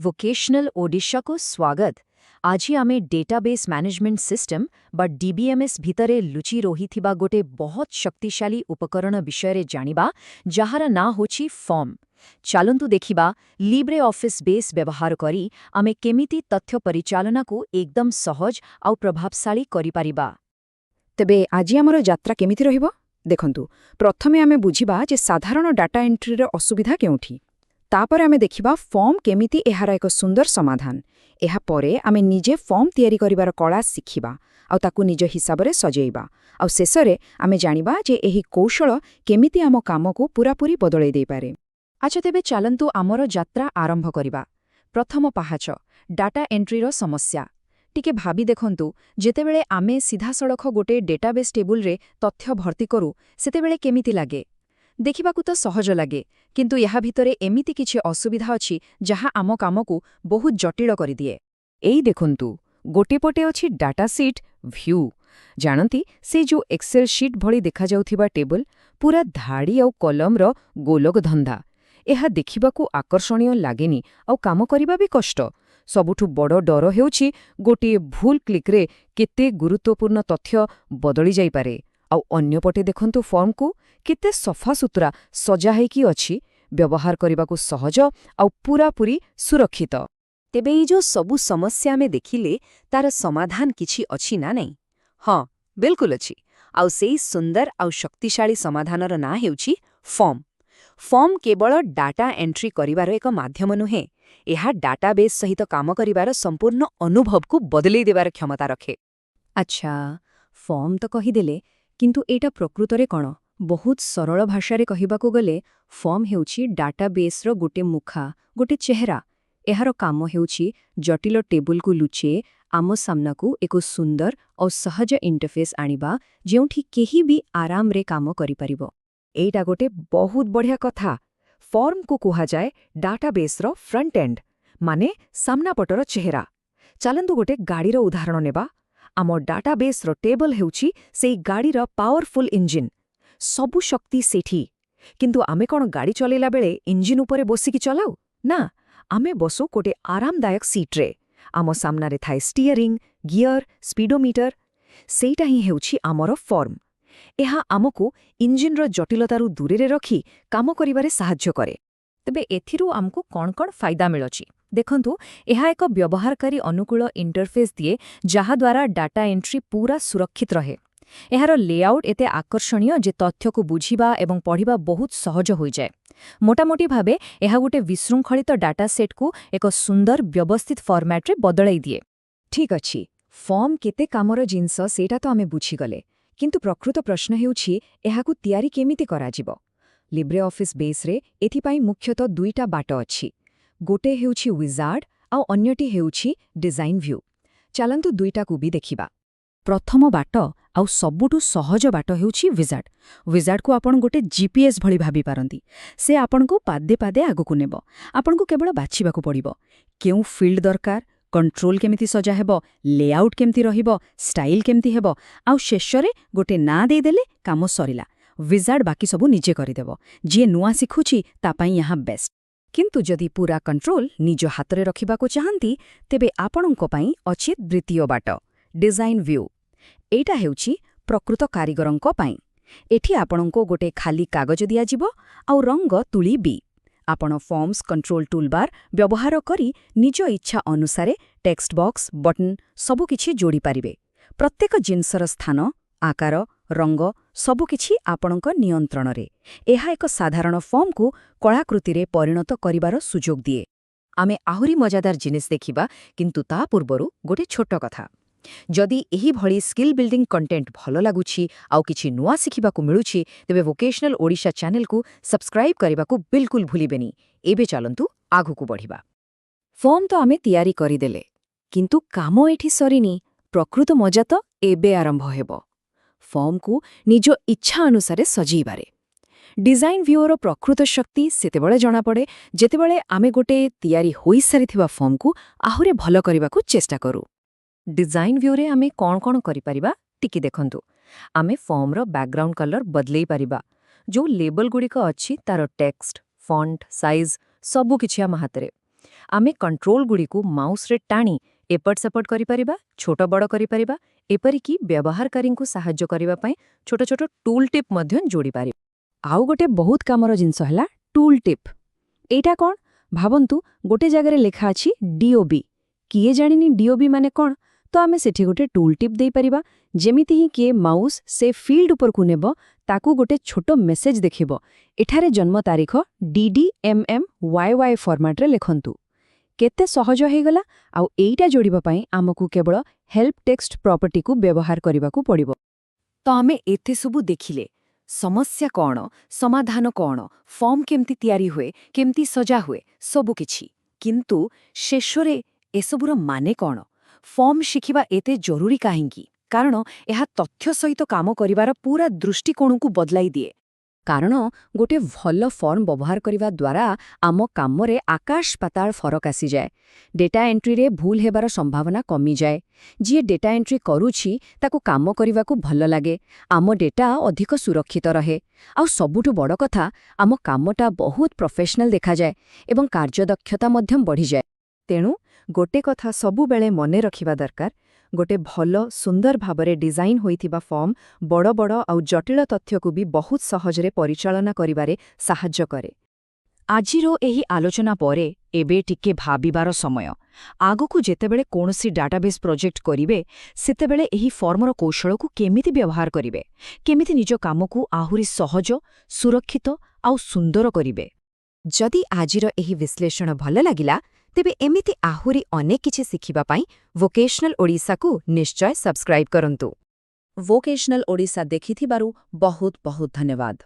Vocational ଓଡ଼ିଶାକୁ ସ୍ୱାଗତ। ଆଜି ଆମେ ଡେଟାବେସ୍ ମ୍ୟାନେଜମେଣ୍ଟ ସିଷ୍ଟମ ବା ଡିବିଏମ୍ଏସ୍ ଭିତରେ ଲୁଚି ରହିଥିବା ଗୋଟେ ବହୁତ ଶକ୍ତିଶାଳୀ ଉପକରଣ ବିଷୟରେ ଜାଣିବା, ଯାହାର ନାଁ ହେଉଛି ଫର୍ମ। ଚାଲନ୍ତୁ ଦେଖିବା, ଲିବ୍ରେ ଅଫିସ୍ ବେସ୍ ବ୍ୟବହାର କରି ଆମେ କେମିତି ତଥ୍ୟ ପରିଚାଳନାକୁ ଏକଦମ ସହଜ ଆଉ ପ୍ରଭାବଶାଳୀ କରିପାରିବା। ତେବେ ଆଜି ଆମର ଯାତ୍ରା କେମିତି ରହିବ, ଦେଖନ୍ତୁ। ପ୍ରଥମେ ଆମେ ବୁଝିବା ଯେ ସାଧାରଣ ଡାଟା ଏଣ୍ଟ୍ରିର ଅସୁବିଧା କେଉଁଠି। ତାପରେ ଆମେ ଦେଖିବା ଫର୍ମ କେମିତି ଏହାର ଏକ ସୁନ୍ଦର ସମାଧାନ। ଏହାପରେ ଆମେ ନିଜେ ଫର୍ମ ତିଆରି କରିବାର କଳା ଶିଖିବା ଆଉ ତାକୁ ନିଜ ହିସାବରେ ସଜେଇବା। ଆଉ ଶେଷରେ ଆମେ ଜାଣିବା ଯେ ଏହି କୌଶଳ କେମିତି ଆମ କାମକୁ ପୂରାପୂରି ବଦଳେଇ ଦେଇପାରେ। ଆଚ୍ଛା, ତେବେ ଚାଲନ୍ତୁ ଆମର ଯାତ୍ରା ଆରମ୍ଭ କରିବା। ପ୍ରଥମ ପାହାଚ, ଡାଟା ଏଣ୍ଟ୍ରିର ସମସ୍ୟା। ଟିକେ ଭାବି ଦେଖନ୍ତୁ, ଯେତେବେଳେ ଆମେ ସିଧାସଳଖ ଗୋଟେ ଡେଟାବେସ୍ ଟେବୁଲରେ ତଥ୍ୟ ଭର୍ତ୍ତି କରୁ, ସେତେବେଳେ କେମିତି ଲାଗେ? ଦେଖିବାକୁ ତ ସହଜ ଲାଗେ, କିନ୍ତୁ ଏହା ଭିତରେ ଏମିତି କିଛି ଅସୁବିଧା ଅଛି ଯାହା ଆମ କାମକୁ ବହୁତ ଜଟିଳ କରିଦିଏ। ଏଇ ଦେଖନ୍ତୁ, ଗୋଟେ ପଟେ ଅଛି ଡାଟା ସିଟ୍ ଭ୍ୟୁ। ଜାଣନ୍ତି, ସେ ଯୋଉ ଏକ୍ସେଲ୍ ସିଟ୍ ଭଳି ଦେଖାଯାଉଥିବା ଟେବୁଲ, ପୁରା ଧାଡ଼ି ଆଉ କଲମର ଗୋଲକ ଧନ୍ଦା। ଏହା ଦେଖିବାକୁ ଆକର୍ଷଣୀୟ ଲାଗେନି ଆଉ କାମ କରିବା ବି କଷ୍ଟ। ସବୁଠୁ ବଡ଼ ଡର ହେଉଛି, ଗୋଟିଏ ଭୁଲ କ୍ଲିକ୍ରେ କେତେ ଗୁରୁତ୍ୱପୂର୍ଣ୍ଣ ତଥ୍ୟ ବଦଳି ଯାଇପାରେ। ଆଉ ଅନ୍ୟପଟେ ଦେଖନ୍ତୁ ଫର୍ମକୁ, କେତେ ସଫାସୁତୁରା ସଜା ହେଇକି ଅଛି, ବ୍ୟବହାର କରିବାକୁ ସହଜ ଆଉ ପୂରାପୂରି ସୁରକ୍ଷିତ। ତେବେ ଏଇ ଯୋଉ ସବୁ ସମସ୍ୟା ଆମେ ଦେଖିଲେ, ତାର ସମାଧାନ କିଛି ଅଛି ନା ନାହିଁ? ହଁ, ବିଲକୁଲ ଅଛି। ଆଉ ସେଇ ସୁନ୍ଦର ଆଉ ଶକ୍ତିଶାଳୀ ସମାଧାନର ନାଁ ହେଉଛି ଫର୍ମ। ଫର୍ମ କେବଳ ଡାଟା ଏଣ୍ଟ୍ରି କରିବାର ଏକ ମାଧ୍ୟମ ନୁହେଁ, ଏହା ଡାଟାବେସ୍ ସହିତ କାମ କରିବାର ସମ୍ପୂର୍ଣ୍ଣ ଅନୁଭବକୁ ବଦଳେଇ ଦେବାର କ୍ଷମତା ରଖେ। ଆଚ୍ଛା, ଫର୍ମ ତ କହିଦେଲେ, କିନ୍ତୁ ଏଇଟା ପ୍ରକୃତରେ କ'ଣ? ବହୁତ ସରଳ ଭାଷାରେ କହିବାକୁ ଗଲେ, ଫର୍ମ ହେଉଛି ଡାଟାବେସ୍ର ଗୋଟେ ମୁଖା, ଗୋଟେ ଚେହେରା। ଏହାର କାମ ହେଉଛି ଜଟିଳ ଟେବୁଲକୁ ଲୁଚେଇ ଆମ ସାମ୍ନାକୁ ଏକ ସୁନ୍ଦର ଓ ସହଜ ଇଣ୍ଟରଫେସ୍ ଆଣିବା, ଯେଉଁଠି କେହି ବି ଆରାମରେ କାମ କରିପାରିବ। ଏଇଟା ଗୋଟେ ବହୁତ ବଢ଼ିଆ କଥା। ଫର୍ମକୁ କୁହାଯାଏ ଡାଟାବେସ୍ର ଫ୍ରଣ୍ଟ ଏଣ୍ଡ, ମାନେ ସାମ୍ନାପଟର ଚେହେରା। ଚାଲନ୍ତୁ ଗୋଟେ ଗାଡ଼ିର ଉଦାହରଣ ନେବା। ଆମ ଡାଟାବେସ୍ର ଟେବଲ ହେଉଛି ସେଇ ଗାଡ଼ିର ପାୱାରଫୁଲ୍ ଇଞ୍ଜିନ୍। ସବୁ ଶକ୍ତି ସେଠି। କିନ୍ତୁ ଆମେ କ'ଣ ଗାଡ଼ି ଚଲେଇଲା ବେଳେ ଇଞ୍ଜିନ୍ ଉପରେ ବସିକି ଚଲାଉ? ନା, ଆମେ ବସୁ ଗୋଟେ ଆରାମଦାୟକ ସିଟ୍ରେ। ଆମ ସାମ୍ନାରେ ଥାଏ ଷ୍ଟିୟରିଂ, ଗିୟର, ସ୍ପିଡୋମିଟର। ସେଇଟା ହିଁ ହେଉଛି ଆମର ଫର୍ମ। ଏହା ଆମକୁ ଇଞ୍ଜିନ୍ର ଜଟିଳତାରୁ ଦୂରରେ ରଖି କାମ କରିବାରେ ସାହାଯ୍ୟ କରେ। ତେବେ ଏଥିରୁ ଆମକୁ କ'ଣ କ'ଣ ଫାଇଦା ମିଳୁଛି, ଦେଖନ୍ତୁ। ଏହା ଏକ ବ୍ୟବହାରକାରୀ ଅନୁକୂଳ ଇଣ୍ଟରଫେସ୍ ଦିଏ, ଯାହାଦ୍ୱାରା ଡାଟା ଏଣ୍ଟ୍ରି ପୁରା ସୁରକ୍ଷିତ ରହେ। ଏହାର ଲେଆଉଟ୍ ଏତେ ଆକର୍ଷଣୀୟ ଯେ ତଥ୍ୟକୁ ବୁଝିବା ଏବଂ ପଢ଼ିବା ବହୁତ ସହଜ ହୋଇଯାଏ। ମୋଟାମୋଟି ଭାବେ ଏହା ଗୋଟେ ବିଶୃଙ୍ଖଳିତ ଡାଟା ସେଟ୍କୁ ଏକ ସୁନ୍ଦର ବ୍ୟବସ୍ଥିତ ଫର୍ମାଟ୍ରେ ବଦଳାଇ ଦିଏ। ଠିକ୍ ଅଛି, ଫର୍ମ କେତେ କାମର ଜିନିଷ ସେଇଟା ତ ଆମେ ବୁଝିଗଲେ। କିନ୍ତୁ ପ୍ରକୃତ ପ୍ରଶ୍ନ ହେଉଛି, ଏହାକୁ ତିଆରି କେମିତି କରାଯିବ? ଲିବ୍ରେ ଅଫିସ୍ ବେସ୍ରେ ଏଥିପାଇଁ ମୁଖ୍ୟତଃ ଦୁଇଟା ବାଟ ଅଛି। ଗୋଟେ ହେଉଛି ୱିଜାର୍ଡ ଆଉ ଅନ୍ୟଟି ହେଉଛି ଡିଜାଇନ୍ ଭ୍ୟୁ। ଚାଲନ୍ତୁ ଦୁଇଟାକୁ ବି ଦେଖିବା। ପ୍ରଥମ ବାଟ ଆଉ ସବୁଠୁ ସହଜ ବାଟ ହେଉଛି ୱିଜାର୍ଡ। ୱିଜାର୍ଡକୁ ଆପଣ ଗୋଟେ ଜିପିଏସ୍ ଭଳି ଭାବିପାରନ୍ତି। ସେ ଆପଣଙ୍କୁ ପାଦେ ପାଦେ ଆଗକୁ ନେବ। ଆପଣଙ୍କୁ କେବଳ ବାଛିବାକୁ ପଡ଼ିବ କେଉଁ ଫିଲ୍ଡ ଦରକାର, କଣ୍ଟ୍ରୋଲ କେମିତି ସଜା ହେବ, ଲେଆଉଟ୍ କେମିତି ରହିବ, ଷ୍ଟାଇଲ୍ କେମିତି ହେବ। ଆଉ ଶେଷରେ ଗୋଟେ ନାଁ ଦେଇଦେଲେ କାମ ସରିଲା। ୱିଜାର୍ଡ ବାକି ସବୁ ନିଜେ କରିଦେବ। ଯିଏ ନୂଆ ଶିଖୁଛି, ତା ପାଇଁ ଏହା ବେଷ୍ଟ। କିନ୍ତୁ ଯଦି ପୁରା କଣ୍ଟ୍ରୋଲ ନିଜ ହାତରେ ରଖିବାକୁ ଚାହାନ୍ତି, ତେବେ ଆପଣଙ୍କ ପାଇଁ ଅଛି ଦ୍ୱିତୀୟ ବାଟ, ଡିଜାଇନ୍ ଭ୍ୟୁ। ଏଇଟା ହେଉଛି ପ୍ରକୃତ କାରିଗରଙ୍କ ପାଇଁ। ଏଠି ଆପଣଙ୍କୁ ଗୋଟେ ଖାଲି କାଗଜ ଦିଆଯିବ ଆଉ ରଙ୍ଗ ତୁଳି ବି। ଆପଣ ଫର୍ମସ୍ କଣ୍ଟ୍ରୋଲ ଟୁଲବାର ବ୍ୟବହାର କରି ନିଜ ଇଚ୍ଛା ଅନୁସାରେ ଟେକ୍ସଟ ବକ୍ସ, ବଟନ୍ ସବୁକିଛି ଯୋଡ଼ିପାରିବେ। ପ୍ରତ୍ୟେକ ଜିନିଷର ସ୍ଥାନ, ଆକାର, ରଙ୍ଗ ସବୁକିଛି ଆପଣଙ୍କ ନିୟନ୍ତ୍ରଣରେ। ଏହା ଏକ ସାଧାରଣ ଫର୍ମକୁ କଳାକୃତିରେ ପରିଣତ କରିବାର ସୁଯୋଗ ଦିଏ। ଆମେ ଆହୁରି ମଜାଦାର ଜିନିଷ ଦେଖିବା, କିନ୍ତୁ ତା ପୂର୍ବରୁ ଗୋଟେ ଛୋଟ କଥା। ଯଦି ଏହିଭଳି ସ୍କିଲ୍ ବିଲ୍ଡିଂ କଣ୍ଟେଣ୍ଟ ଭଲ ଲାଗୁଛି ଆଉ କିଛି ନୂଆ ଶିଖିବାକୁ ମିଳୁଛି, ତେବେ ଭୋକେସନାଲ ଓଡ଼ିଶା ଚ୍ୟାନେଲକୁ ସବସ୍କ୍ରାଇବ୍ କରିବାକୁ ବିଲକୁଲ ଭୁଲିବେନି। ଏବେ ଚାଲନ୍ତୁ ଆଗକୁ ବଢ଼ିବା। ଫର୍ମ ତ ଆମେ ତିଆରି କରିଦେଲେ, କିନ୍ତୁ କାମ ଏଠି ସରିନି। ପ୍ରକୃତ ମଜା ତ ଏବେ ଆରମ୍ଭ ହେବ, ଫର୍ମକୁ ନିଜ ଇଚ୍ଛା ଅନୁସାରେ ସଜେଇବାରେ। ଡିଜାଇନ୍ ଭ୍ୟୁର ପ୍ରକୃତ ଶକ୍ତି ସେତେବେଳେ ଜଣାପଡ଼େ, ଯେତେବେଳେ ଆମେ ଗୋଟେ ତିଆରି ହୋଇସାରିଥିବା ଫର୍ମକୁ ଆହୁରି ଭଲ କରିବାକୁ ଚେଷ୍ଟା କରୁ। ଡିଜାଇନ୍ ଭ୍ୟୁରେ ଆମେ କ'ଣ କ'ଣ କରିପାରିବା, ଟିକେ ଦେଖନ୍ତୁ। ଆମେ ଫର୍ମର ବ୍ୟାକଗ୍ରାଉଣ୍ଡ କଲର ବଦଲେଇ ପାରିବା। ଯୋଉ ଲେବଲଗୁଡ଼ିକ ଅଛି, ତାର ଟେକ୍ସଟ, ଫଣ୍ଟ, ସାଇଜ୍ ସବୁକିଛି ଆମ ହାତରେ। ଆମେ କଣ୍ଟ୍ରୋଲଗୁଡ଼ିକୁ ମାଉସ୍ରେ ଟାଣି ଏପଟ ସେପଟ କରିପାରିବା, ଛୋଟ ବଡ଼ କରିପାରିବା, ଏପରିକି ବ୍ୟବହାରକାରୀଙ୍କୁ ସାହାଯ୍ୟ କରିବା ପାଇଁ ଛୋଟ ଛୋଟ ଟୁଲ୍ ଟିପ୍ ମଧ୍ୟ ଯୋଡ଼ିପାରିବା। ଆଉ ଗୋଟେ ବହୁତ କାମର ଜିନିଷ ହେଲା ଟୁଲ୍ ଟିପ୍। ଏଇଟା କ'ଣ? ଭାବନ୍ତୁ, ଗୋଟେ ଜାଗାରେ ଲେଖା ଅଛି ଡିଓବି। କିଏ ଜାଣିନି ଡିଓବି ମାନେ କ'ଣ? ତ ଆମେ ସେଠି ଗୋଟେ ଟୁଲ୍ ଟିପ୍ ଦେଇପାରିବା। ଯେମିତି ହିଁ କିଏ ମାଉସ୍ ସେ ଫିଲ୍ଡ ଉପରକୁ ନେବ, ତାକୁ ଗୋଟେ ଛୋଟ ମେସେଜ ଦେଖିବ, ଏଠାରେ ଜନ୍ମ ତାରିଖ ଡିଡି ଏମ୍ଏମ୍ ୱାଇ ୱାଇ ଫର୍ମାଟ୍ରେ ଲେଖନ୍ତୁ। କେତେ ସହଜ ହେଇଗଲା! ଆଉ ଏଇଟା ଯୋଡ଼ିବା ପାଇଁ ଆମକୁ କେବଳ ହେଲ୍ପ ଟେକ୍ସଟ ପ୍ରପର୍ଟିକୁ ବ୍ୟବହାର କରିବାକୁ ପଡ଼ିବ। ତ ଆମେ ଏତେ ସବୁ ଦେଖିଲେ, ସମସ୍ୟା କ'ଣ, ସମାଧାନ କ'ଣ, ଫର୍ମ କେମିତି ତିଆରି ହୁଏ, କେମିତି ସଜା ହୁଏ, ସବୁକିଛି। କିନ୍ତୁ ଶେଷରେ ଏସବୁର ମାନେ କ'ଣ? ଫର୍ମ ଶିଖିବା ଏତେ ଜରୁରୀ କାହିଁକି? କାରଣ ଏହା ତଥ୍ୟ ସହିତ କାମ କରିବାର ପୂରା ଦୃଷ୍ଟିକୋଣକୁ ବଦଳାଇ ଦିଏ। କାରଣ ଗୋଟେ ଭଲ ଫର୍ମ ବ୍ୟବହାର କରିବା ଦ୍ୱାରା ଆମ କାମରେ ଆକାଶ ପାତାଳ ଫରକ ଆସିଯାଏ। ଡେଟା ଏଣ୍ଟ୍ରିରେ ଭୁଲ ହେବାର ସମ୍ଭାବନା କମିଯାଏ। ଯିଏ ଡେଟା ଏଣ୍ଟ୍ରି କରୁଛି, ତାକୁ କାମ କରିବାକୁ ଭଲ ଲାଗେ। ଆମ ଡେଟା ଅଧିକ ସୁରକ୍ଷିତ ରହେ। ଆଉ ସବୁଠୁ ବଡ଼ କଥା, ଆମ କାମଟା ବହୁତ ପ୍ରଫେସନାଲ ଦେଖାଯାଏ ଏବଂ କାର୍ଯ୍ୟଦକ୍ଷତା ମଧ୍ୟ ବଢ଼ିଯାଏ। ତେଣୁ ଗୋଟେ କଥା ସବୁବେଳେ ମନେ ରଖିବା ଦରକାର, ଗୋଟେ ଭଲ, ସୁନ୍ଦର ଭାବରେ ଡିଜାଇନ୍ ହୋଇଥିବା ଫର୍ମ ବଡ଼ ବଡ଼ ଆଉ ଜଟିଳ ତଥ୍ୟକୁ ବି ବହୁତ ସହଜରେ ପରିଚାଳନା କରିବାରେ ସାହାଯ୍ୟ କରେ। ଆଜିର ଏହି ଆଲୋଚନା ପରେ ଏବେ ଟିକେ ଭାବିବାର ସମୟ। ଆଗକୁ ଯେତେବେଳେ କୌଣସି ଡାଟାବେସ୍ ପ୍ରୋଜେକ୍ଟ କରିବେ, ସେତେବେଳେ ଏହି ଫର୍ମର କୌଶଳକୁ କେମିତି ବ୍ୟବହାର କରିବେ? କେମିତି ନିଜ କାମକୁ ଆହୁରି ସହଜ, ସୁରକ୍ଷିତ ଆଉ ସୁନ୍ଦର କରିବେ? ଯଦି ଆଜିର ଏହି ବିଶ୍ଳେଷଣ ଭଲ ଲାଗିଲା, ତେବେ ଏମିତି ଆହୁରି ଅନେକ କିଛି ଶିଖିବା ପାଇଁ ଭୋକେଶନାଲ ଓଡ଼ିଶାକୁ ନିଶ୍ଚୟ ସବସ୍କ୍ରାଇବ୍ କରନ୍ତୁ। ଭୋକେଶନାଲ ଓଡ଼ିଶା ଦେଖିଥିବାରୁ ବହୁତ ବହୁତ ଧନ୍ୟବାଦ।